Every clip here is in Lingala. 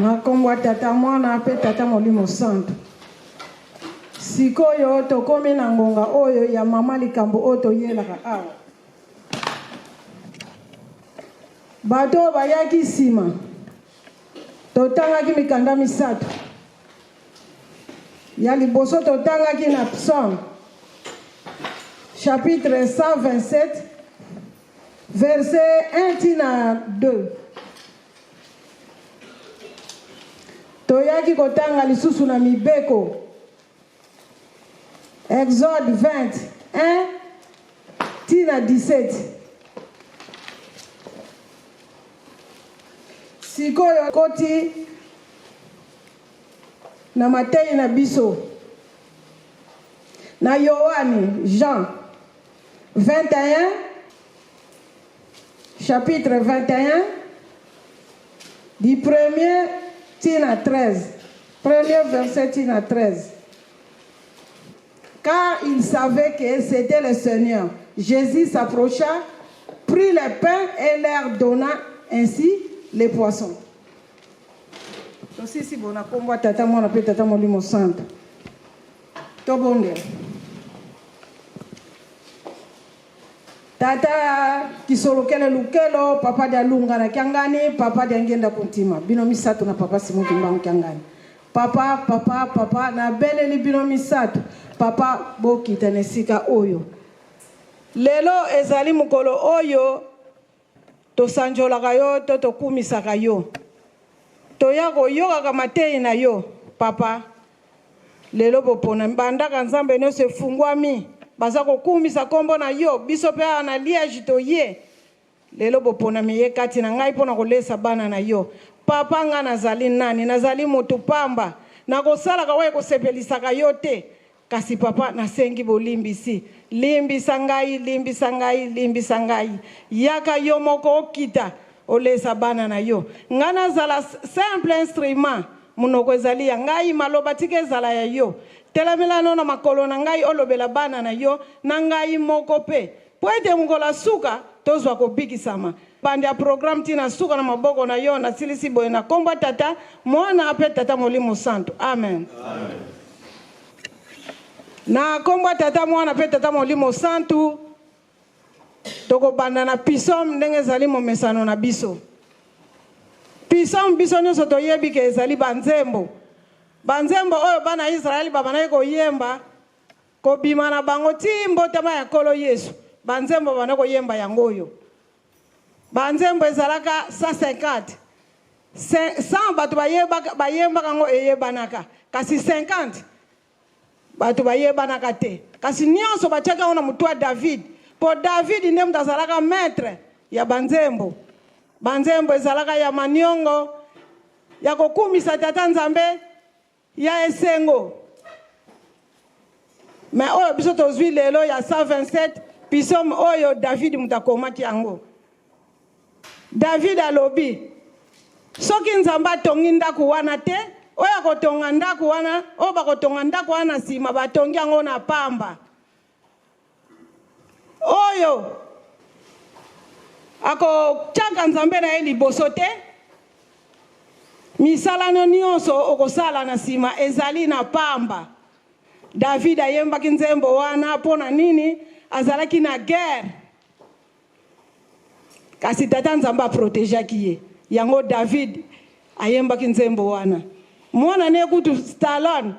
Na nkombo ya Tata, Mwana mpe Tata Molimo Santu. Sikoyo tokomi na ngonga oyo ya mama likambo oyo toyelaka awa. Bato oyo bayaki nsima, totangaki mikanda misato. Ya liboso totangaki na Psaume chapitre 127 verset 1 ti na 2. Toyaki kotanga lisusu na Mibeko, Exode 20, 1 ti na 17. Sikoyo koti na mateyi na biso na Yoane, Jean 21, chapitre 21 du premier ti na 13, premier verset ti na 13. Car il savait que c'était le Seigneur. Jésus s'approcha, prit le pain et leur donna ainsi les poissons. Tosisi bona kombo ya Tata, Mwana mpe Tata Molimo Santo. Tobondela. Tata Kisolokele Lukelo, papa dia Lunga na Kiangani, papa dia Ngenda Kuntima. Bino misato na papa Simon Kimbangu Kiangani. Papa, papa, papa, nabeleli bino misato. Papa, bokita na esika oyo. Lelo ezali mokolo oyo tosanjolaka yo to tokumisaka yo. Toya koyokaka mateyi na yo, papa. Lelo boponami bandaka Nzambe nionso efungwami baza kokumisa kombo na yo biso pe awa na Liège toye lelo boponami eye kati na ngai pona kolesa bana na yo papa ngai nazali nani nazali mutu pamba nakosalaka oyo ekosepelisaka yo te Kasi papa nasengi bolimbisi limbisa ngai limbisa ngai limbisa ngai yaka yo moko okita olesa bana na yo ngai nazala simple instrument monoko ezali ya ngai maloba tika ezala ya yo telemela no na makolo na ngai olobela bana na yo na ngai moko pe po ete mokolo ya suka tozwa kobikisama banda ya programme ti na suka na maboko na yo nasilisi boye na kombo ya tata mwana pe tata molimo santu amen, amen. Na kombo ya Tata, Mwana pe Tata Molimo Santu, tokobanda na Psaume ndenge ezali momesano na biso. Psaume biso nyonso toyebi ke ezali banzembo. Banzembo oyo bana Israël babandaki koyemba kobima na bango ti mbotama ya Nkolo Yesu. Banzembo babandaki koyemba yango oyo. Banzembo ezalaka 150. 100 bato bayebaka bayembaka yango eyebanaka kasi 50 bato bayebanaka te kasi nyonso batiaki yango na motu ya David mpo David nde moto azalaka maître ya banzembo. Banzembo ezalaka ya maniongo ya kokumisa Tata Nzambe ya esengo. Mais oyo biso tozwi lelo ya 127 psaume oyo David moto akomaki yango. David alobi soki Nzambe atongi ndako wana te, oyo akotonga ndako wana, oyo bakotonga ndako wana na nsima batongi yango na pamba. Oyo akotyaka Nzambe na ye liboso te, misala no nyonso okosala na nsima ezali na pamba. David ayembaki nzembo wana mpo na nini? Azalaki na guerre, kasi Tata Nzambe aprotegeaki ye. Yango David ayembaki nzembo wana. Mwana ne kutu Stallone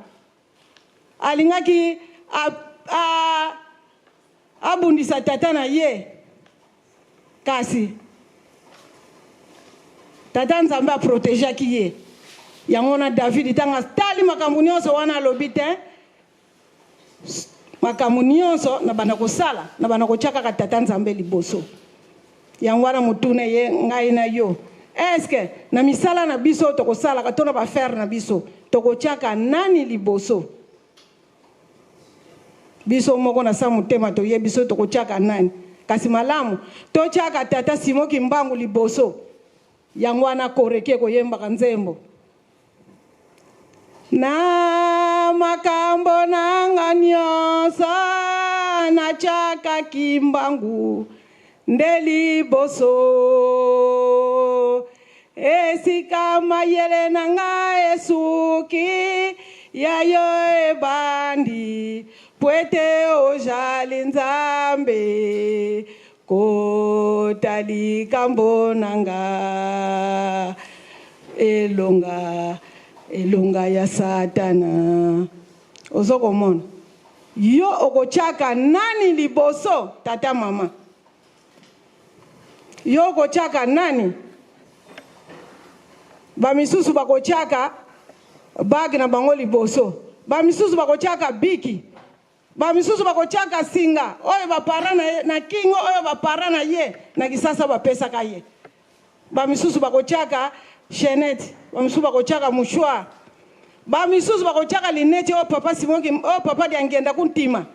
Alingaki a, a, abundisa tata na ye, kasi tata Nzambe aprotegeaki ye. Yango wana David ntango atali makambo nyonso wana alobi te, makambo nyonso na banda kosala na banda kotya kaka tata Nzambe liboso. Yango wana motuna ye ngai na yo, eske na misala na biso tokosalaka to na baaffaire na biso tokotiaka nani liboso? Biso moko na sa motema toyebi biso tokotiaka nani, kasi malamu totiaka tata Simon Kimbangu liboso. Yango wana koreki ekoyembaka nzembo Na makambo na nga nyonso natyaka Kimbangu nde liboso. Esika mayele na nga esuki, ya yo ebandi, po ete ojali Nzambe, kota likambo na nga. Elonga, elonga ya Satana. Ozo komona? Yo okotiaka nani liboso, tata mama? Yo okotiaka nani? Ba misusu bakotiaka bague na bango liboso, ba misusu bakotiaka biki, ba misusu bakotiaka singa oyo ba parents na ye na kingo oyo ba parents na ye na kisasa bapesaka ye. Ba misusu bakotiaka chainette, ba misusu bakotiaka mouchoir, ba misusu bakotiaka lunette oyo papa Simon oyo papa Diangienda Kuntima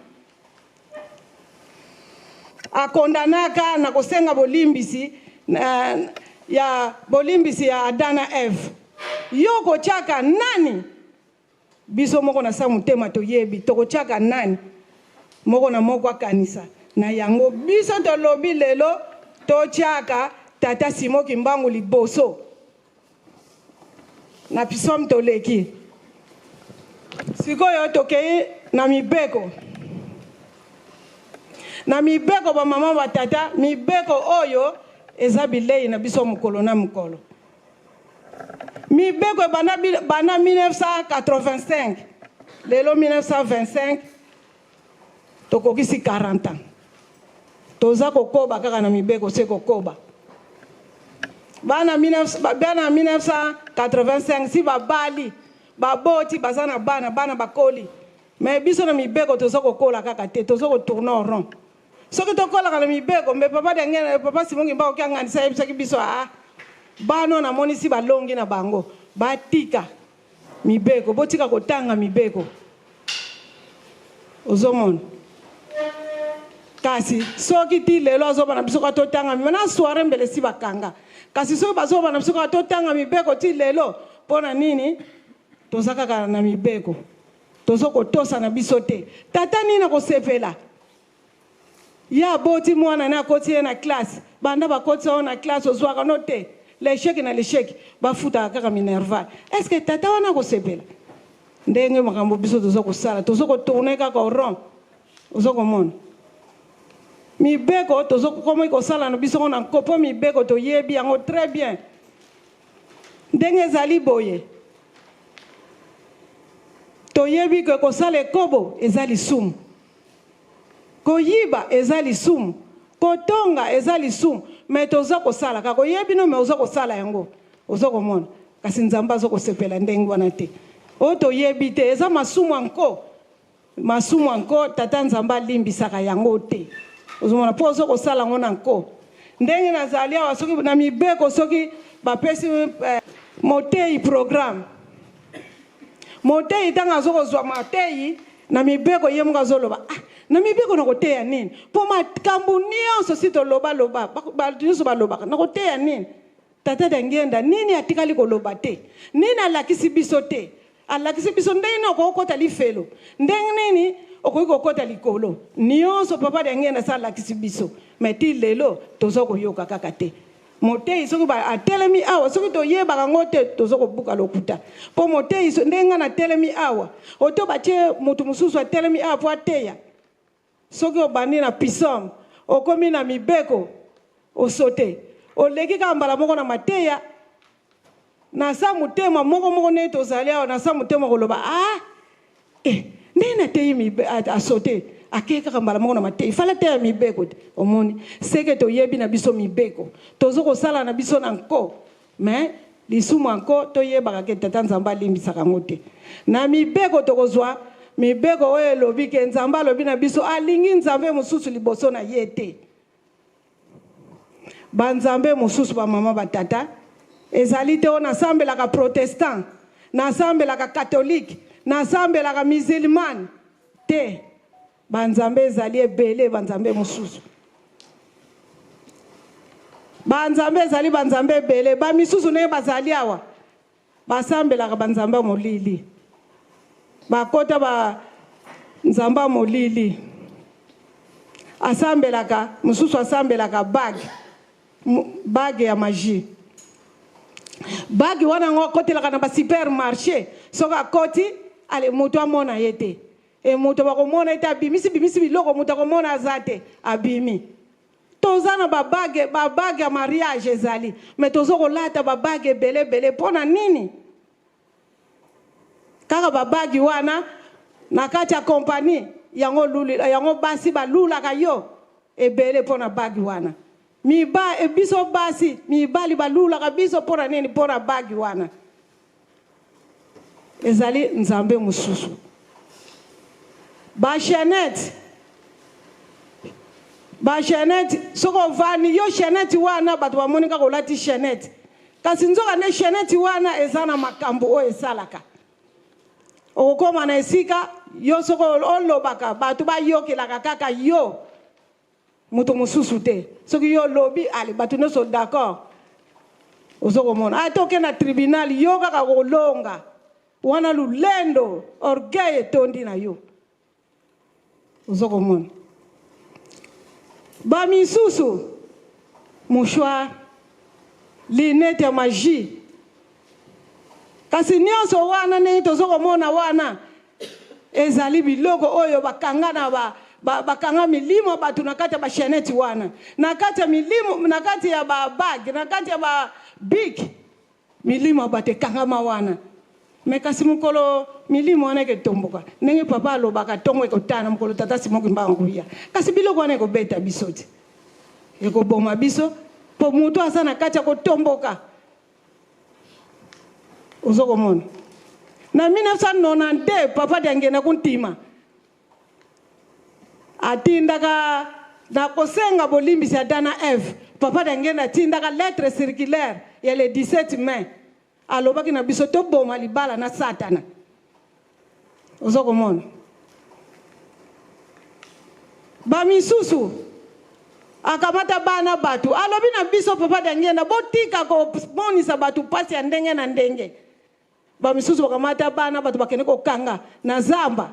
akondanaka na kosenga bolimbisi na, ya bolimbisi ya Adam na Eve. Yo okotiaka nani? Biso moko na sa motema toyebi tokotiaka nani? Moko na moko akanisa na yango. Biso tolobi lelo totiaka tata Simon Kimbangu liboso. Na psaume toleki. Sikoyo tokei na mibeko. Na mibeko ba mama ba tata, mibeko oyo eza bilei na biso mokolo na mokolo. Mibeko ebanda banda 1985 lelo 1925 tokokisi 40 ans. Toza kokoba kaka na mibeko se kokoba. Bana 1985 si babali baboti baza na bana, bana bakoli. Mais biso na mibeko toza kokola kaka te, toza ko tourner en rond. Soki tokolaka na mibeko, mbe papa Daniel, papa Simon Kimbangu Kiangani ayebisaki biso, ah, bana oyo namonisi balongi na bango, batika mibeko, botika kotanga mibeko. Ozomona? Kasi soki ti lelo azoba na biso kaka totanga mibeko, na soirée mbele si bakanga. Kasi soki bazoba na biso kaka totanga mibeko ti lelo, mpo na nini toza kaka na mibeko? Tozo kotosa na biso te. Tata nini akosepela? Ye aboti mwana ne akoti ye na classe, banda bakotisa yo na classe ozwaka no te, l'echec na l'echec, bafutaka kaka minerval. Est ce que tata wana akosepela? Ndenge makambo biso toza kosala, tozo ko tourner kaka au rond. Ozo komona? Mibeko tozo komi kosala na biso na nko, po mibeko toyebi yango très bien. Ndenge ezali boye, toyebi ke kosala ekobo eza lisumu. Koyiba eza lisumu, kotonga eza lisumu, mais toza kosala kaka. Oyebi no, mais oza kosala yango. Oza komona? Kasi Nzambe aza kosepela ndenge wana te. Oyo toyebi te, eza masumu ya nko. Masumu ya nko, Tata Nzambe alimbisaka yango te. Ozomona? Po oza kosala yango na nko. Ndenge nazali awa, soki na mibeko, soki bapesi moteyi programme, Moteyi ntango azokozwa mateyi na mibeko, ye moko azoloba, ah, na mibeko nakoteya nini? Mpo makambo nyonso si tolobaloba, bato nyonso balobaka, nakoteya nini? Tata Diangienda nini atikali koloba te? Nini alakisi biso te? Alakisi biso ndenge nini okoki kokota lifelo, ndenge nini okoki kokota likolo. Nyonso Papa Diangienda asi alakisi biso, mais ti lelo toza koyoka kaka te. Moteyi soki ba atelemi awa, soki toyebaka yango te, toza kobuka lokuta. Po moteyi so, ndenge nga natelemi awa, oto batie mutu mosusu atelemi awa po ateya, soki obandi na psaume, okomi na mibeko, osote, oleki kaka mbala moko na mateya, na sa motema moko moko ndenge tozali awa, na sa motema koloba, ah, eh, ndenge nateyi mibe, asote, akei kaka mbala moko na mateyi, fala teya mibeko te. Omoni, seke toyebi na biso mibeko, tozo kosala na biso na nko, mais lisumu ya nko toyebaka ke Tata Nzambe alimbisaka yango te. Na mibeko tokozwa mibeko oyo elobi ke Nzambe alobi na biso alingi Nzambe mosusu liboso na ye te. Ba nzambe mosusu ba mama ba tata ezali te oyo nasambelaka protestant, nasambelaka catholique, nasambelaka musulmane te. Ba nzambe ezali ebele, ba nzambe mosusu. Ba nzambe ezali ba nzambe ebele, ba misusu ndenge bazali awa basambelaka ba nzambe ya molili, bakota ba nzambe ya molili, asambelaka mosusu asambelaka bague, bague ya magie. Bague wana yango akotelaka na ba supermarché, soki akoti ale moto amona ye te, e moto bakomona ye te, abimisi bimisi biloko, moto akomona aza te, abimi. Toza na babague, babague ya mariage ezali, mais toza kolata babague ebele ebele mpo na nini? Kaka babague wana na kati ya kompani yango luli, yango basi balulaka yo ebele mpo na bague wana. Miba, e biso basi mibali balulaka biso mpo na nini? Mpo na bague wana. Ezali nzambe mosusu. Bachaînette, bachaînette, soki ovandi yo chaînette wana, bato bamoni kaka olati chaînette, kasi nzoka nde chaînette wana eza na makambo oyo esalaka. Okokóma na esika yo soki olobaka, bato bayokelaka kaka yo, moto mosusu te. Soki yo olobi, ale bato nyonso d'accord. Ozokomona ata oke na tribunal, yo kaka kolonga wana, lulendo, orgueil etondi na yo. Ozokomona bamisusu mouchoir, lunette ya magie, kasi nyonso wana ndenge tozokomona wana ezali biloko oyo bakanga na ba, ba, bakanga milimo bato na kati ya bachaînette wana, na kati ya milimo, na kati ya babague, na kati ya babic. Milimo ya bato ekangama wana. Mais kasi mokolo milimo wana eketomboka, ndenge papa alobaka, ntongo ekotana mokolo tata Simon Kimbangu koya, kasi biloko wana ekobeta biso te, ekoboma biso, mpo moto aza na kati ya kotomboka. Ozokomona na 1992 papa Diangenda Kuntima atindaka na kosenga bolimbisi Adam na Eve. Papa Diangenda atindaka lettre circulaire ya le 17 mai, alobaki na biso toboma libala na Satana. Oza komona bamisusu akamata bana bato, alobi na biso papa Diangenda, botika komonisa bato mpasi ya ndenge na ndenge. Bamisusu bakamata bana bato, bakende kokanga na zamba.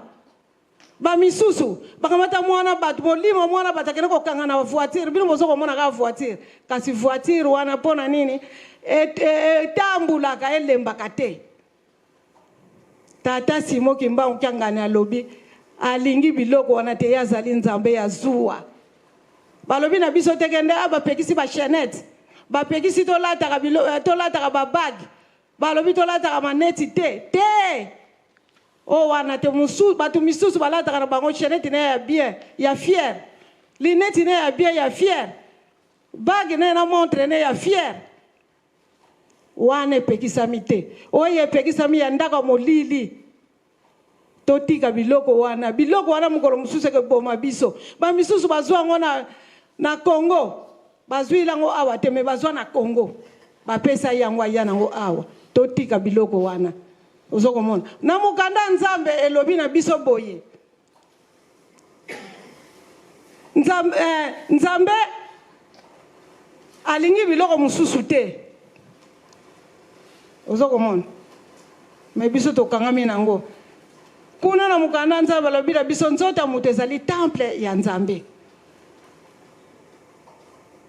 Bamisusu bakamata mwana bato, molimo mwana bato akende kokanga na voiture. Bino boza komona kaka voiture, kasi voiture wana mpo na nini etambulaka, elembaka te? Tata Simo Kimbangu Kiangani alobi alingi biloko wana te, ye azali nzambe ya zuwa. Balobi na biso te kende a bapekisi bachaînette, bapekisi tolataka tolataka babague, balobi tolataka maneti te te oyo wana te. Mosusu, bato misusu balataka na bango chaînette na ye ya bien ya fier, lunette na ye ya bien ya fier, bague na ye na montre na ye ya fier. Wana epekisami te. Oyo epekisami ya ndako ya molili. Totika biloko wana. Biloko wana mokolo mosusu ekoboma biso. Bamisusu bazwa yango na Congo, bazwi yango awa te, mais bazwa na Congo, bapesa yango, aya nango awa. Totika biloko wana. Ozokomona na mokanda Nzambe elobi na biso boye: Nzambe, Nzambe alingi biloko mosusu te. Ozokomona, mais biso tokangami nango kuna. Na mokanda Nzambe alobi na biso nzoto ya moto ezali temple ya Nzambe.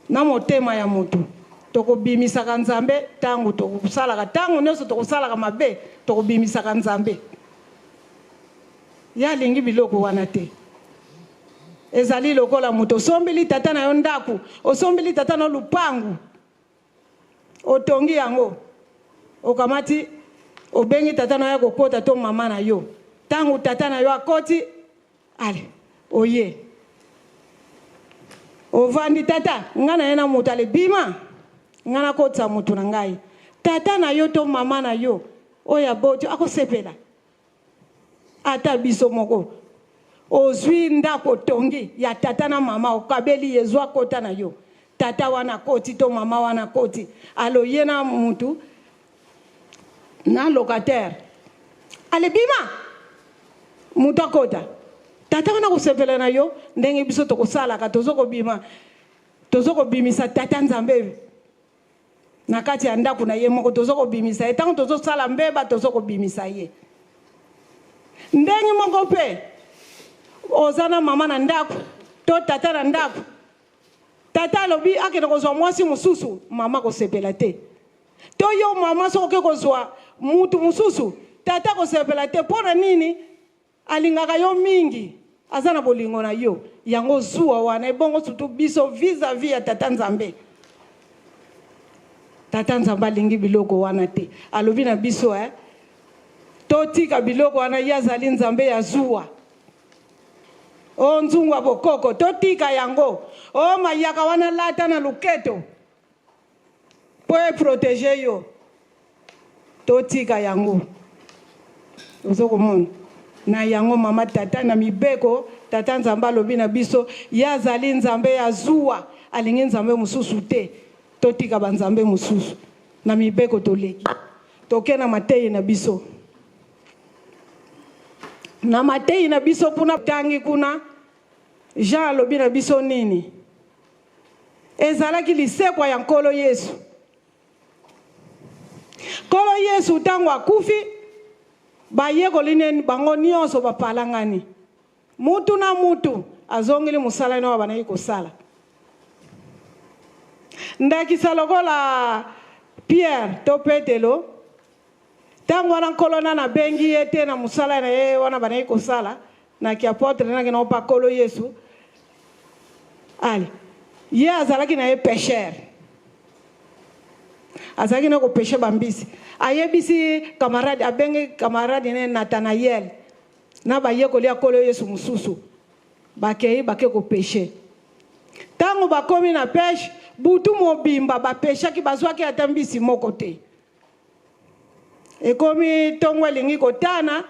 Na motema ya moto tokobimisaka Nzambe. Ntango tokosalaka, ntango nyonso tokosalaka mabe, tokobimisaka Nzambe. Ye alingi biloko wana te. Ezali lokola moto osombeli tata na yo ndako, osombeli tata na yo lupangu, otongi yango, okamati, obengi tata na yo akokota to mama na yo. Ntango tata na yo akoti, ale oye, ovandi: "Tata, ngai na ye na moto." Ale bima, ngai nakotisa moto na ngai. Tata na yo to mama na yo oyo aboti akosepela? Ata biso moko, ozwi ndako, otongi ya tata na mama, okabeli ye: "Zwa, kota na yo." Tata wana akoti to mama wana akoti, alo ye na mutu na locataire. Ale bima, moto akota. Tata wana kosepela na yo? Ndenge biso tokosalaka, tozo kobima, tozo kobimisa tata Nzambe na kati ya ndako na ye moko. Tozo kobimisa ye ntango tozosala mbeba, tozo kobimisa ye. Ndenge moko mpe oza na mama na ndako to tata na ndako, tata alobi akende kozwa mwasi mosusu, mama kosepela te. To yo mama soki oke kozwa mutu mosusu, tata akosepela te. Mpo na nini? Alingaka yo mingi, aza na bolingo na yo. Yango zuwa wana ebongo surtout biso vis-à-vis ya tata Nzambe. Tata Nzambe alingi biloko wana te. Alobi na biso eh, totika biloko wana, ye azali Nzambe ya zuwa. O nzungu ya bokoko, totika yango. O mayaka wana lata na loketo po e proteger yo. Totika yango. Ozo komona? Na yango mama tata na mibeko, tata Nzambe alobi na biso, ye azali Nzambe ya zuwa, alingi Nzambe mosusu te. Totika ba nzambe mosusu. Na mibeko toleki. Toke na mateyi na biso. Na mateyi na biso kuna tangi kuna Jean alobi na biso nini? Ezalaki lisekwa ya Nkolo Yesu. Nkolo Yesu ntango akufi, bayekoli ne bango nyonso bapalangani. Mutu na mutu azongeli mosala ne oyo abandaki kosala. Ndakisa lokola Pierre to Petelo, ntango wana Nkolo nani abengi ye te na mosala na ye wana abandaki kosala na kiapotre naki na opa Nkolo Yesu, ale ye azalaki na ye pêcheur. Azalaki na kopêcher bambisi. Ayebisi camarade, abengi camarade ne Nathanaël na bayekoli ya Nkolo Yesu mosusu, bakei bake kopêcher. Ntango bakomi na pêche, butu mobimba bapêchaki, bazwaki ata mbisi moko te. Ekomi ntongo elingi kotana,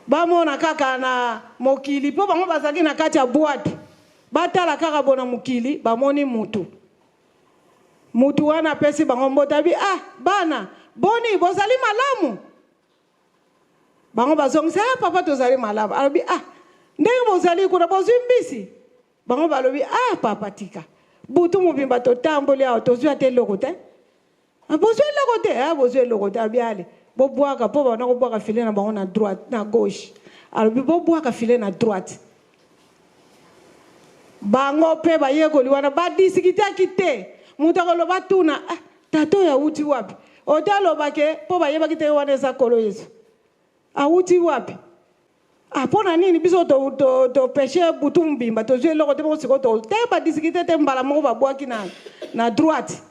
bamona kaka na mokili, mpo bango bazalaki na kati ya bwatu, batala kaka bona mokili, bamoni mutu. Mutu wana apesi bango mbote, abi, ah, bana, boni, bozali malamu? Bango bazongisi, ah, papa, tozali malamu. Alobi, ah, ndenge bozali kuna, bozwi mbisi? Bango balobi, ah, papa, tika. Butu mobimba totamboli awa, tozwi ata eloko te. Ah, bozwi eloko te? Ah, bozwi eloko te. Alobi, ale, bobwaka, mpo bana kobwaka filet na bango na droite, na gauche. Alobi, bobwaka filet na droite. Bango mpe bayekoli wana badisikitaki te. Moto akoloba tuna, ah, tata oyo awuti wapi? Ote alobake, mpo bayebaki te wana eza Nkolo Yesu. Awuti wapi? Ah, mpo na nini biso topeshe to, to butu mobimba tozwi eloko te, moko sikoyo to te badisikite te, mbala moko babwaki na, na droite.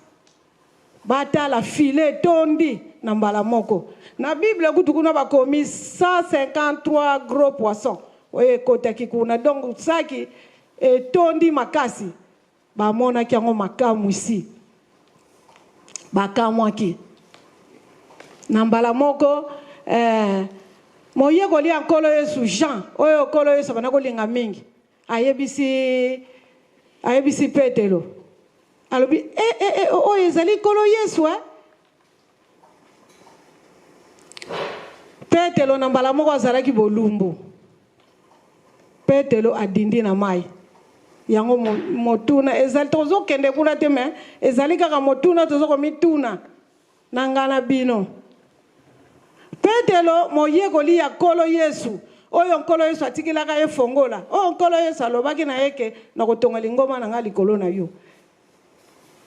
Batala filet etondi na mbala moko. Na Bible kutu kuna bakomi 153 gros poissons oyo ekotaki kuna, donc saki etondi makasi. Bamonaki yango makamwisi, bakamwaki na mbala moko. Moyekoli ya Nkolo Yesu Jean, oyo Nkolo Yesu abanda kolinga mingi, ayebisi ayebisi Petelo, alobi e, e, e, oyo ezali Nkolo Yesu eh? Petelo na mbala moko azalaki bolumbu. Petelo adindi na mai. Yango motuna ezali, tozokende kuna te, me ezali kaka motuna tozo komituna na ngai na bino. Petelo moyekoli ya Nkolo Yesu, oyo Nkolo Yesu atikelaka ye fongola, oyo Nkolo Yesu alobaki na ye ke nakotonga lingomba na ngai likolo na yo.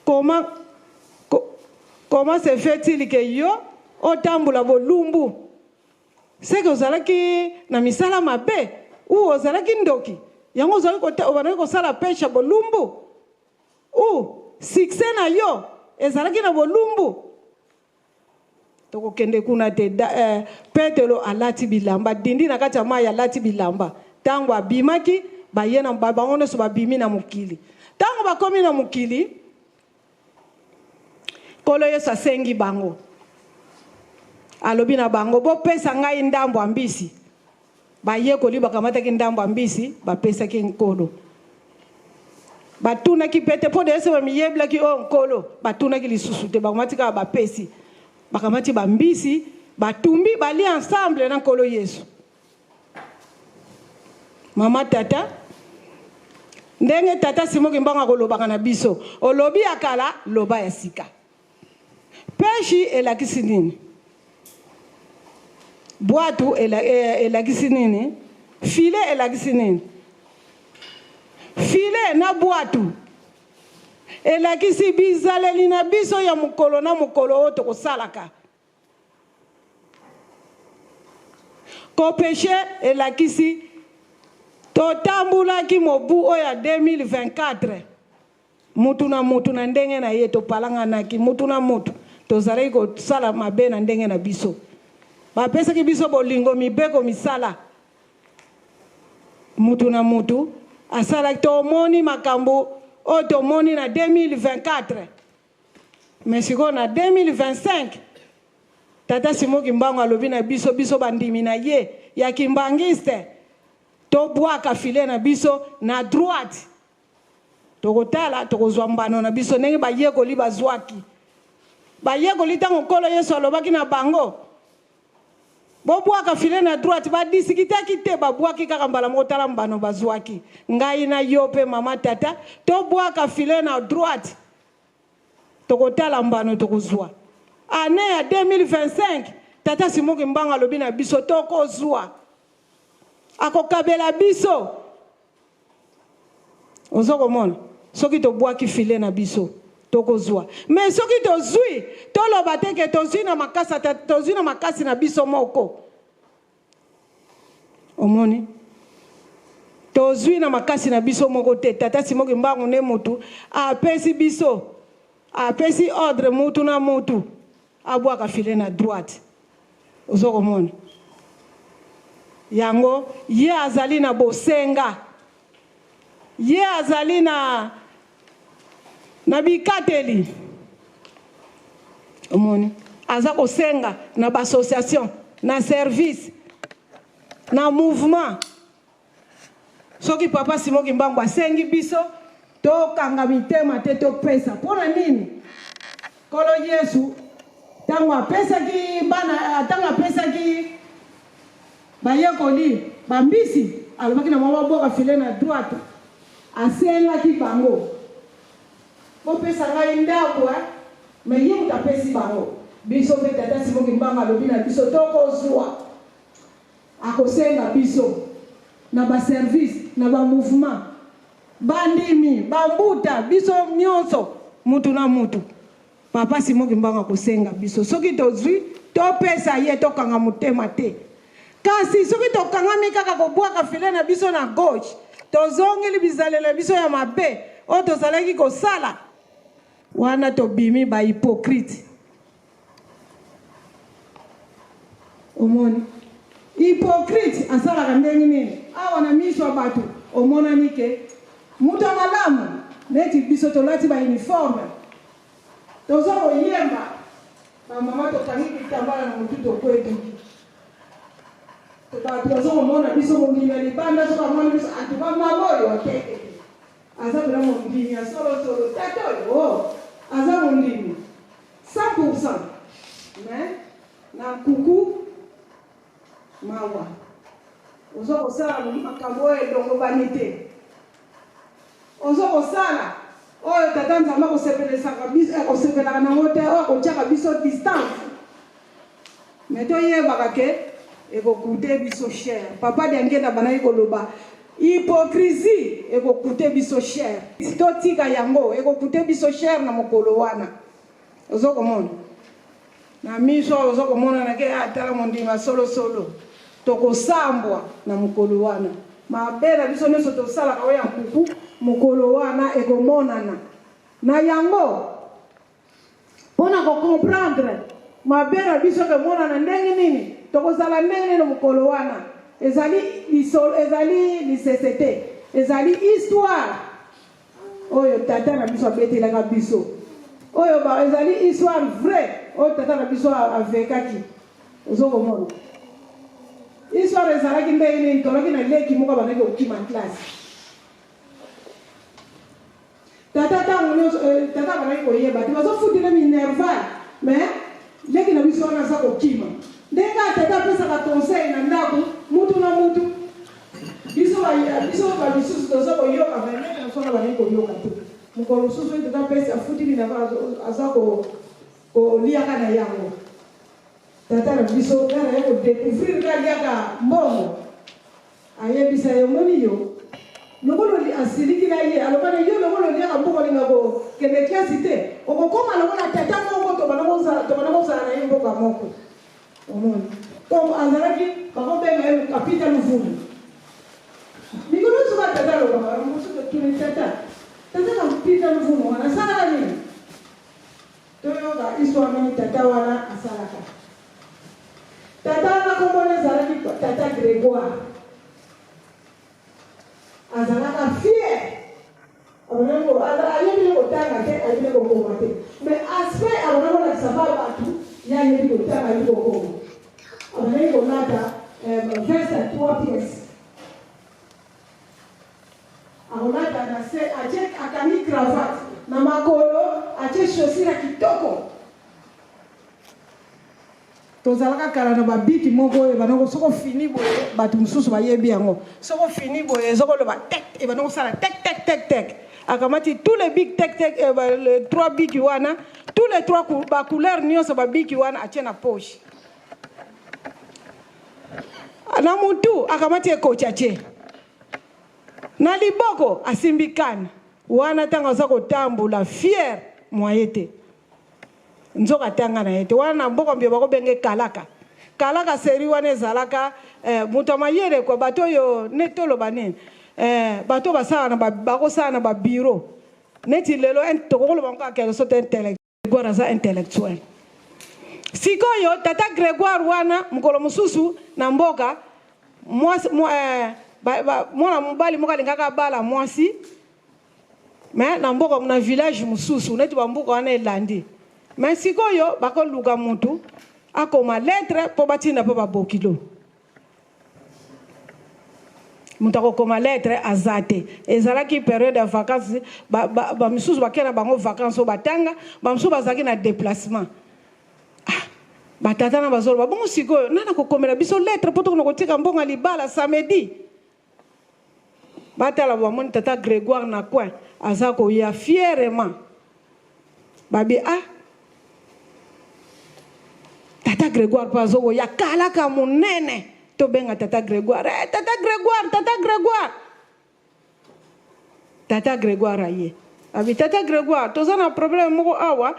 Comment, comment se fait-il que yo otambola bolumbu? Seke ozalaki na misala mabe ou ozalaki ndoki, yango ozalaki obandaki kosala peshe bolumbu, ou succès na yo ezalaki na bolumbu? Tokokende kuna te. Petelo alati bilamba, dindi na kati ya mai, alati bilamba. Ntango abimaki, baye na bango nyonso babimi na mokili. Ntango bakomi na mokili, Nkolo Yesu asengi bango, alobi na bango, bopesa ngai ndambo ya mbisi. Bayekoli bakamataki ndambo ya mbisi, bapesaki Nkolo. Batunaki pe te, mpo de ese bamiyebelaki oyo Nkolo, batunaki lisusu te, bakamati kaka bapesi. Bakamati bambisi, batumbi, balie ensemble na Nkolo Yesu. Mama tata, ndenge tata Simon Kimbangu akolobaka na biso, olobi ya kala, loba ya sika. Peshi elakisi nini? Bwatu elakisi nini? Filet elakisi nini? Filet na bwatu. Elakisi bizaleli na biso ya mokolo na mokolo oyo tokosalaka. Kopeche elakisi totambulaki mobu oyo ya 2024 mutu na mutu na ndenge na ye, topalanganaki mutu na mutu, tozalaki kosala mabe na ndenge na biso. Bapesaki biso bolingo, mibeko, misala. Mutu na mutu asalaki. Tomoni makambo oyo tomoni na 2024, mais sikoyo na 2025 Tata Simon Kimbangu alobi na biso, biso bandimi na ye ya kimbangiste, tobwaka filet na biso na droite, tokotala tokozwa mbano na biso ndenge bayekoli bazwaki. Bayekoli ntango Nkolo Yesu alobaki na bango bobwaka filet na droite, badisikitaki te, babwaki kaka mbala moko, tala mbano bazwaki. Ngai na yo mpe mama tata tobwaka filet na droite, tokotala mbano tokozwa. Annee ya 2025 Tata Simon Kimbangu alobi na biso tokozwa, akokabela biso. Ozo komona soki tobwaki filet na biso tokozwa, mais soki tozwi, toloba te ke tozwi na makasi, tozwi na makasi na biso moko. Omoni, tozwi na makasi na biso moko te. Tata Simon Kimbangu nde mutu apesi biso, apesi ordre mutu na mutu abwaka filet na droite. Ozo komona yango, ye azali na bosenga, ye azali na bikateli. Omoni, aza kosenga na ba association, na service, na mouvement. Soki Papa Simon Kimbangu asengi biso tokanga mitema te, topesa. Mpona nini? Nkolo Yesu ntango apesaki bana, ntango apesaki bayekoli bambisi, alobaki na bango babwaka filet na droite. Asengaki bango bopesa ngai ndako, mais ye moto apesi bango. Biso mpe Tata Simon Kimbangu alobi na biso tokozwa, akosenga biso na ba service, na ba mouvement, bandimi, bambuta, biso nyonso mutu na mutu. Papa Simon Kimbangu akosenga biso soki tozwi topesa ye, tokanga motema te. Kasi soki tokangami kaka kobwaka filet na biso na gauche, tozongeli bizaleli na biso ya mabe oyo tozalaki kosala, wana tobimi ba hypocrite. Omoni hypocrite asalaka ndenge nini? Awa na miso ya bato omonani ke moto ya malamu, neti biso tolati ba uniforme, toza koyemba, bamama tokangi kitambala na motu, tokwetuki, bato baza komona biso mondimi ya libanda. Soki bamoni biso, antuka mama oyo akeke aza mpena mondimi ya solosolo, tata oyo aza mondimi 100%, mais na nkuku mawa, oza kosala makambo oyo elongobani te, oza kosala oyo Tata Nzambe akosepelesaka biso, akosepelaka nango te, oyo akotiaka biso distance. Mais toyebaka ke ekokute biso cher. Papa Diangenda bandaki koloba hypocrisie ekokute biso cher, totika yango, ekokute biso cher na mokolo wana. Ozo komona na miso oyo, ozo komona ke atala mondima solosolo, tokosambwa na mokolo wana. Mabe na biso nyonso tosalaka oyo ya nkuku, mokolo wana ekomonana na yango. Mpona kocomprendre mabe na biso ekomonana ndenge nini, tokozala ndenge nini mokolo wana, ezali lisolo, ezali lisese te, ezali histoire oyo tata na biso abetelaka biso, oyo ezali histoire vraie oyo tata na biso avekaki. Ozo komona histoire ezalaki ndenge nini? Tolaki na leki moko abandaki kokima classe. Tata ntango nyonso, tata abandaki koyeba te bazofutela minerval, mais leki na biso wana aza kokima. Ndenge kaka tata apesaka conseil na ndako mutu na mutu, biso ba misusu toza koyoka, mais leki na biso wana abandaki koyoka te. Mokolo mosusu oyo tata apesi afuti minerval, aza koliaka na yango. Tata na biso kaka ye kodécouvrir ka aliaka mbongo, ayebisa ye: omoni yo lokola asilikila ye, aloba na yo lokola oliaka mbongo, olinga Kende classe te, okokoma lokola tata moko tobanda kozala tobanda kozala na ye mboka moko. Omoni? Donc azalaki bakobenga ye Kapita Luvunu. Mikolo nyonso kaka tata alobaka, mosusu totuni tata, tata Kapita Luvunu wana asalaka nini? Toyoka histoire nini tata wana asalaka. Tata wana kombo na ezalaki tata Gregoire. Azalaka fier. Abandaki ko ayebi ne kotanga te, ayebi ne kokoma te. Mais aspect abandaki kolakisa pa batu, ye ayebi kotanga, ayebi kokoma. Abandaki kolata eh, veste ya 3 pièces. Akolata na se, atie akangi cravate na makolo, atie chaussure ya kitoko. Tozalaka kala na ba bic moko oyo ebanda ko soki ofini boye bato mosusu bayebi yango soki ofini boye eza koloba tek ebanda kosala tek tek tek tek akamati tous les bic tek tek eh, ba, le, trois bic wana tous les trois ba couleur nyonso ba bic wana atie na poche na mutu akamati ekoti atie na liboko asimbi kane wana ntango aza kotambola fier moye te Nzoka atanga na ye te. Wana na mboka mbio bako benge kalaka. Kalaka serie wana ezalaka eh, moto ya mayele kwa bato oyo ne toloba nini eh, bato basala na ba, bakosala na ba bureau neti lelo tokokoloba ngo kaka sote intellect Grégoire aza intellectuel. Sikoyo tata Grégoire wana mokolo mosusu na mboka mwasi eh, mwana mobali moko alingaka abala mwasi Mais na mboka na village mususu neti ba mboka wana elandi mais sikoyo bakoluka mutu akoma lettre po batinda po ba bokilo moto akokoma lettre aza te ezalaki periode ya vacances bamisusu ba, ba bakei na bango vacances oyo batanga bamosusu bazalaki na déplacement ah, batata na bazoloba bongo sikoyo nani akokomela biso lettre mpo tokona kotika mbongo ya libala samedi Batala bamoni tata Gregoire na coin aza koya fierement. Babi ah tata Gregoire mpe azo koya kalaka monene tobenga tata Gregoire eh, tata Gregoire tata Gregoire tata Gregoire aye abi tata Gregoire toza na problème moko awa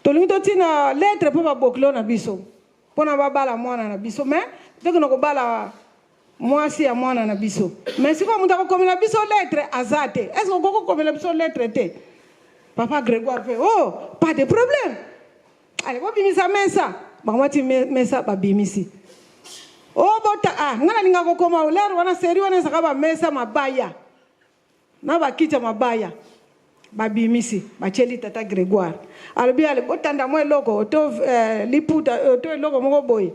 tolingi totina lettre mpo babokilo na biso mpona babala mwana na biso mais tokende kobala Mwasi ya mwana na biso. Mais sikoyo moto akokomela biso lettre aza te. Est-ce que okoki kokomela biso lettre te? Papa Grégoire pe, oh, pas de problème. Allez, bobimisa mesa. Bakamati mesa babimisi. Oh, bota, ah, nga nalinga kokoma lere wana seri wana ezaka ba mesa mabaya. Na ba kiti ya mabaya babimisi batieli tata Gregoire alobi ale botanda mwa eloko to eh, liputa eh, to eloko moko boye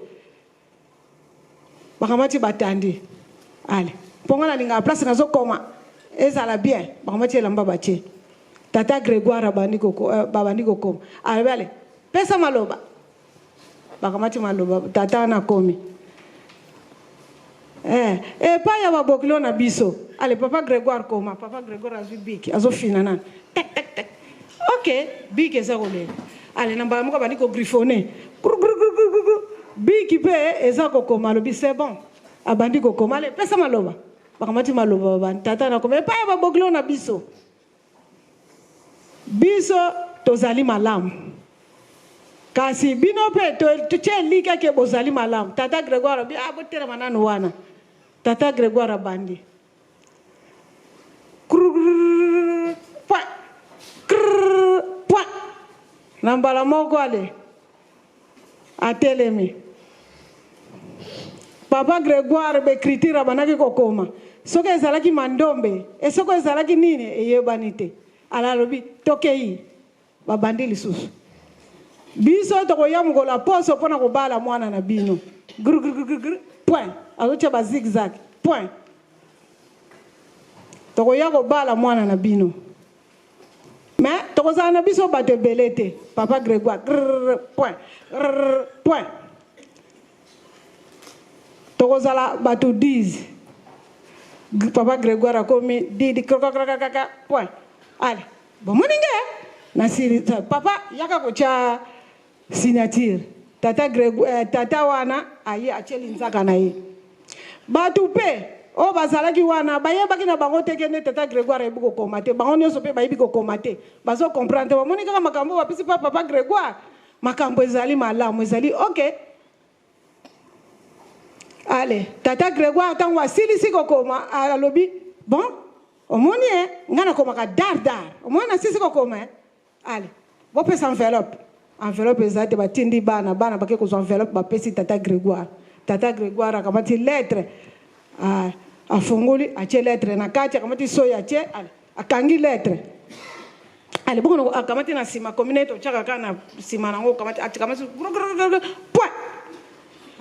bakamati batandi ale mpo nga nalingaka place nazokoma ezala bien bakamati elamba batie tata Gregoire abandi koko, eh, babandi kokoma alobi ale pesa maloba Bakamati maloba tata wana akomi eh, epai ya babokilo na biso. Ale papa Gregoire koma, papa Gregoire azwi biki azofina nani tek tek tek, ok biki eza kolela. Ale na mbala moko abandi kogrifone biki mpe eza kokoma, alobi c'est bon, abandi kokoma. Ale pesa maloba, bakamati maloba babandi tata nakoma epai ya babokilo na biso. Biso tozali malamu, kasi bino mpe totye elikya ke bozali malamu. Tata Gregoire alobi, ah, botelema nanu wana. Tata Gregoire abandi. Krrrr, point. Krrrr, point. Na mbala moko ale atelemi. Papa Gregoire b'ecriture abandaki kokoma soki ezalaki mandombe e soko ezalaki nini eyebani te. Ala alobi tokeyi babandi lisusu biso tokoya mokolo ya poso mpo na kobala mwana na bino grgrgrgr point azotia ba zigzag point tokoya kobala mwana na bino Mais tokozala na biso bato ebele te. Papa Gregoire, grrr, point, grrr, point. Tokozala bato 10. Papa Gregoire akomi didi krokakrakakaka point. Allez, bomoni nge nasili papa yaka kotya signature. Tata Gregoire, eh, tata wana aye atie linzaka na ye. Bato mpe Oyo bazalaki wana bayebaki na bango te ke nde tata Gregoire ayebi kokoma te. Bango nionso pe bayebi kokoma te. Bazo comprendre te. Bamoni kaka makambo oyo bapesi pa papa Gregoire. Makambo ezali malamu, ezali ok. Allez, tata Gregoire tango asilisi kokoma, alobi, bon, omoni eh, nga nakomaka dar dar. Omoni nasilisi kokoma eh. Allez, bopesa enveloppe. Enveloppe eza te, batindi bana, bana bake kozwa enveloppe bapesi tata Gregoire. Tata Gregoire akamati lettre, afungoli, atie lettre na kati, akamati soyi atie, allez, akangi lettre. Allez, boko akamati na sima, akomi neti otiaka kaka na sima nango, okamati, akamati, point.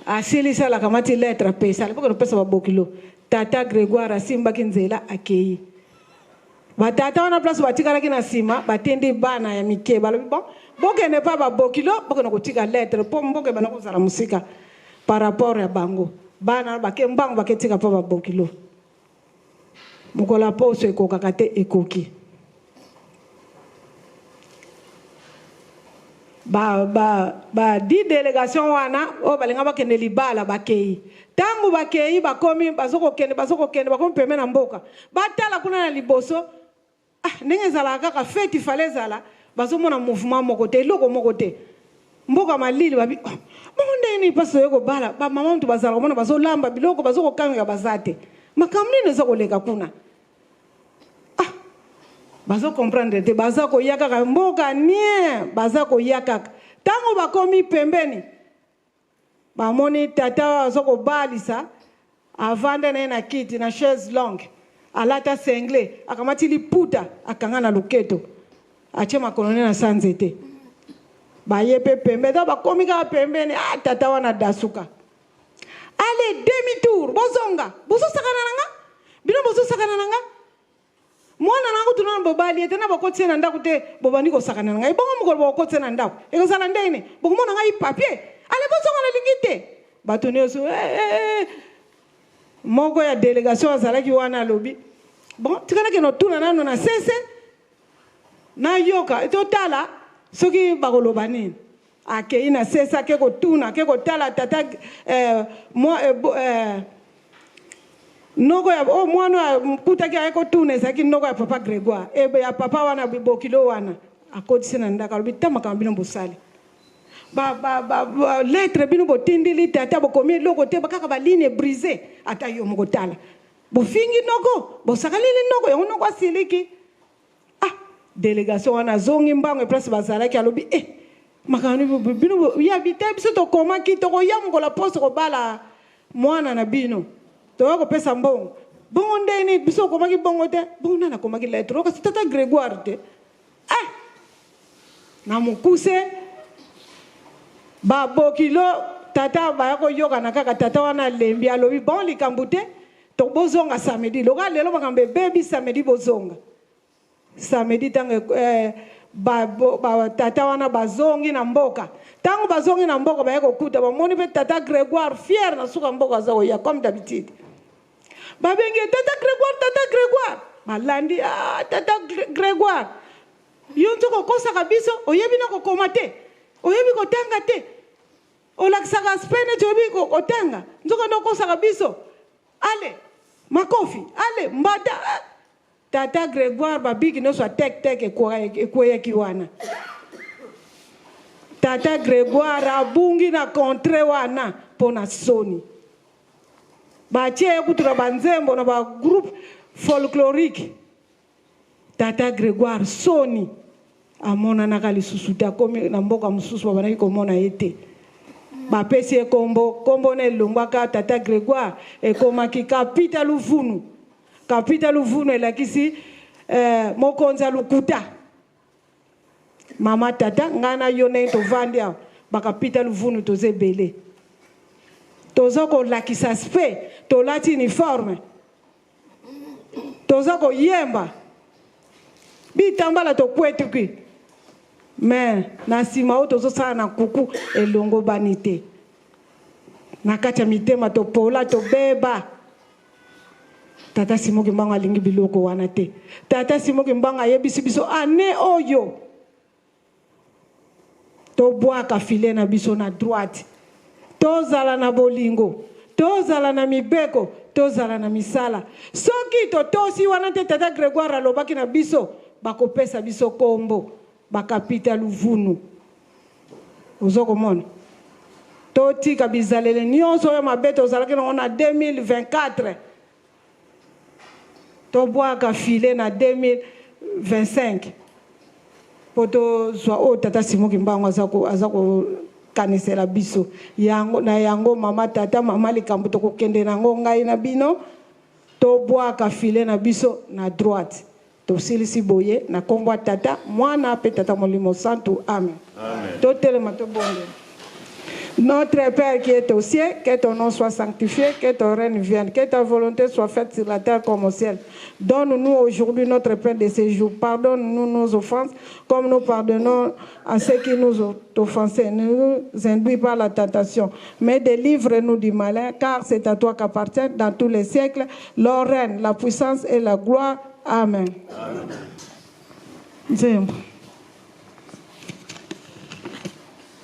Asilisi, ala akamati lettre apesi, allez, boko pesa babokilo. Tata Gregoire asimbaki nzela akeyi. Ba tata wana place batikalaki na sima batindi bana ya mike balobi bon bokende pa ba bokilo bokende kotika lettre po mboka ebanda kozala mosika par rapport ya bango bana bake mbangu bake tika pa ba bokilo mokolo ya poso ekokaka te ekoki Ba, ba, ba di delegation wana oyo balinga bakende libala bakei. Tango bakei bakomi bazo kokende bazo kokende bakomi pembe na mboka. Batala kuna na liboso ah ndenge ezalaka kaka feti fallait ezala bazomona mouvement moko te eloko moko te. Mboka malili babi oh, bongo ndenge nini mpasi toye kobala ba mama mutu bazala komona bazolamba biloko bazo kokangaka baza te. Makambo nini eza koleka kuna? Ah! Bazo comprendre te, baza koya kaka mboka nie, baza koya kaka. Tango bakomi pembeni, bamoni tata oyo azo kobalisa, avanda na ye na kiti na chaise longue, alata single, akamati liputa akanga na loketo, atie makolo ne na sa nzete. Baye pe pembeni, tango bakomi kaka pembeni, ah tata wana adasuka. Allez demi tour bozonga bozo sakana na nga bino bozo sakana na nga mwana na kutu nanu bobali ye te na bokotisi ye na ndaku te bobandi kosakana na ngai bongo mokolo bokotisa ye na ndaku ekozala ndenge nini bokomona ngai papier allez bozonga nalingi te bato nyonso eh, eh, eh. Moko ya delegation azalaki wana alobi bon tika nakende otuna nanu na sese nayoka totala soki bakoloba nini Akeyi na sese ake kotuna ake kotala tata eh, mwa, eh, eh, noko ya oh, mwana oyo akutaki aye kotuna ezalaki noko ya papa Gregoire eh, ya papa wana bokilo wana akotisi na ndako alobi ta makambo bino bosali ba, ba, ba, ba lettre bino botindili tata bokomi eloko te kaka ba ligne brise ata yo moko tala bofingi noko bosakalili noko yango noko asiliki Ah! Delegation wana azongi mbangu eplace bazalaki alobi eh makambo bino ya bite biso tokomaki tokoya mokolo ya poso kobala mwana na bino toya kopesa mbongo bongo ndenge nini biso okomaki bongo te bongo nani akomaki lettre kasi tata Gregoire te eh na mokuse babokilo tata baya koyokana kaka tata wana alembi alobi bon likambo te To bozonga samedi lokola lelo makambo ebebi samedi bozonga samedi tango eh, ba, ba, tata wana bazongi na mboka tango bazongi na mboka baye kokuta bamoni mpe tata Gregoire fier na suka mboka aza koya comme d'habitude babengi ye tata Gregoire tata Gregoire balandi ah, tata Gregoire yo nzoka okosaka biso oyebi na kokoma te oyebi kotanga te Olakisaka aspect neti oyebi kotanga nzoka nde okosaka biso ale makofi ale mbata ah. Tata Gregoire ba biki nionso ya tek tek ekweyaki wana Tata Gregoire abungi na contre wana pona soni batie ye kutu na ba nzembo na ba groupe folklorique Tata Gregoire soni amonanaka lisusu te akomi na mboka mosusu babandaki komona ye te bapesi ye kombo kombo na elongwaka tata Gregoire ekomaki Kapita Luvunu Kapita Luvunu elakisi eh, mokonzi ya lokuta mama tata ngai na yo ndenge tovandi awa bakapita luvunu toza ebele toza kolakisa spe tolati uniforme Toza koyemba bitambala tokwetuki mais na nsima oyo tozosala na kuku elongobani te na kati ya mitema topola tobeba tata Simon Kimbangu alingi biloko wana te tata Simon Kimbangu ayebisi biso ane oyo Tobwaka filet na biso na droite. Tozala na bolingo. Tozala na mibeko, tozala na misala. Soki totosi wana te, tata Gregoire alobaki na biso, bakopesa biso kombo bakapita luvunu. Ozo komona? Totika bizaleli nyonso oyo mabe tozalaki nango na 2024. Tobwaka filet na 2025 mpo tozwa oyo tata Simon Kimbangu aza ko, aza kokanisela biso yango. Na yango mama tata mama likambo tokokende nango ngai na bino, tobwaka filet na biso na droite. Tosilisi boye na kombo ya Tata, Mwana pe Tata Molimo Santu. Amen. Amen. Totelema tobondela. Notre Père qui est aux cieux, que ton nom soit sanctifié, que ton règne vienne, que ta volonté soit faite sur la terre comme au ciel. Donne-nous aujourd'hui notre pain de ce jour. Pardonne-nous nos offenses, comme nous pardonnons à ceux qui nous ont offensés. Ne nous induis pas à la tentation, mais délivre-nous du malin, car c'est à toi qu'appartient dans tous les siècles le règne, la puissance et la gloire. Amen. Nzembo.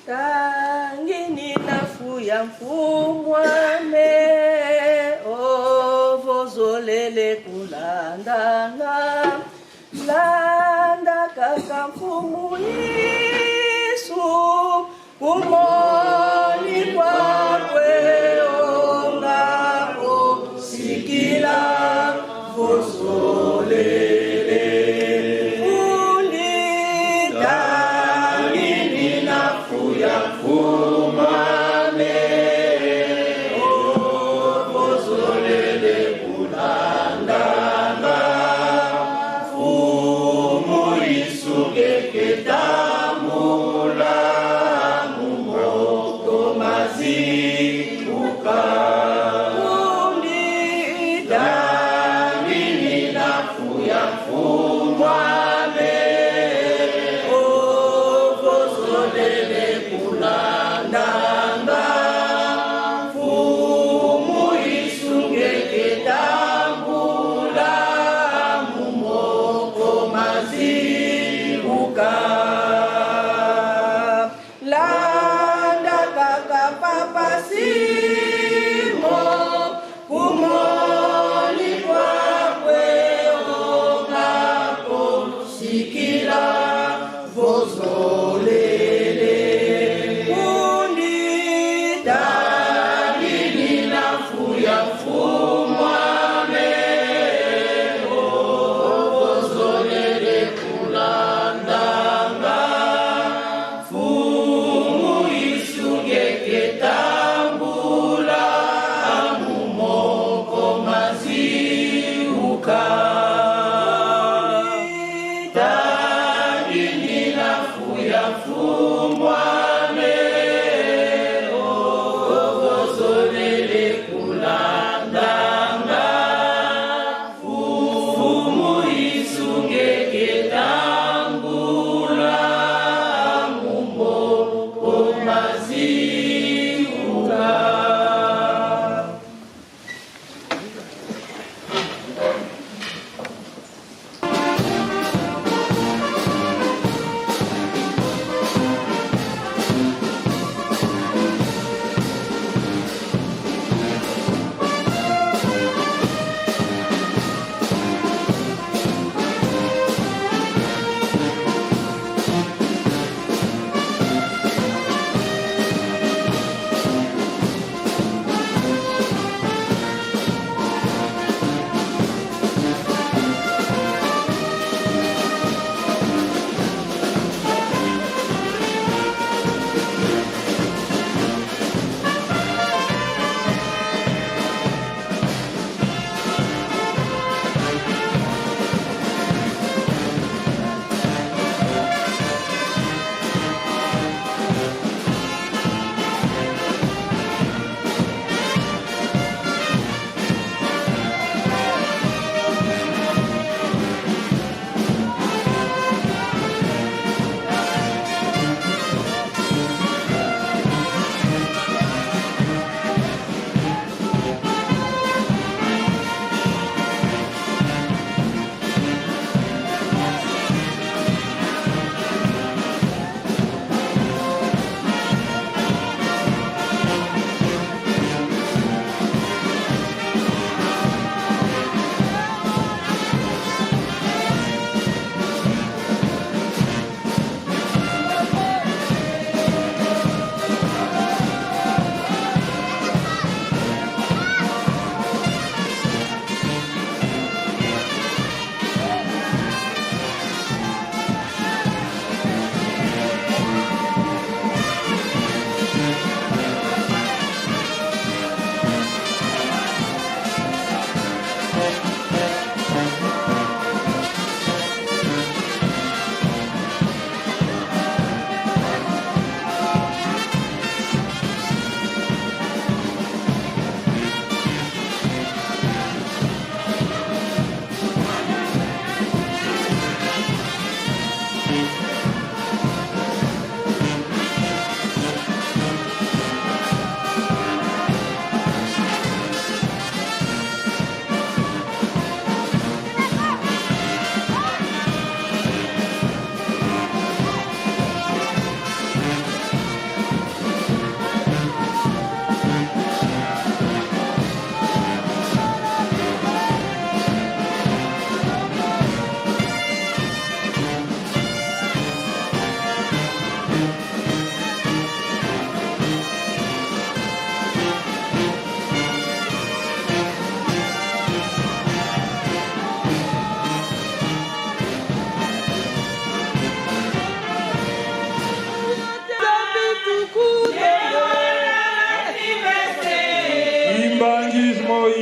Tangini nafu ya mfumwame ovozolele kulandanga landa kaka mfumu Yesu kumoni kwakwe ongako sikila vozolele fundi tangini nafu ya mfumwame ovozolele kulandanga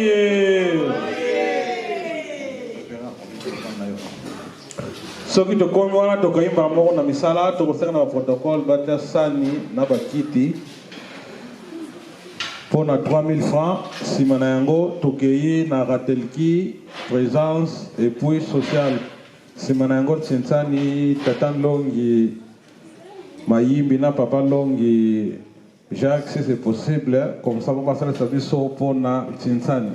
Oye! Soki tokomi wana tokoyimba moko na misala, tokosenga na baprotocole batia sani na bakiti mpo na 3000 francs. Nsima na yango tokei na ratelki présence et puis sociale. Nsima na yango Tsinsani, tata Nlongi Mayimbi na papa Longi Jacques, si c'est possible, comme ça basalisa biso mpo na Tsinsani.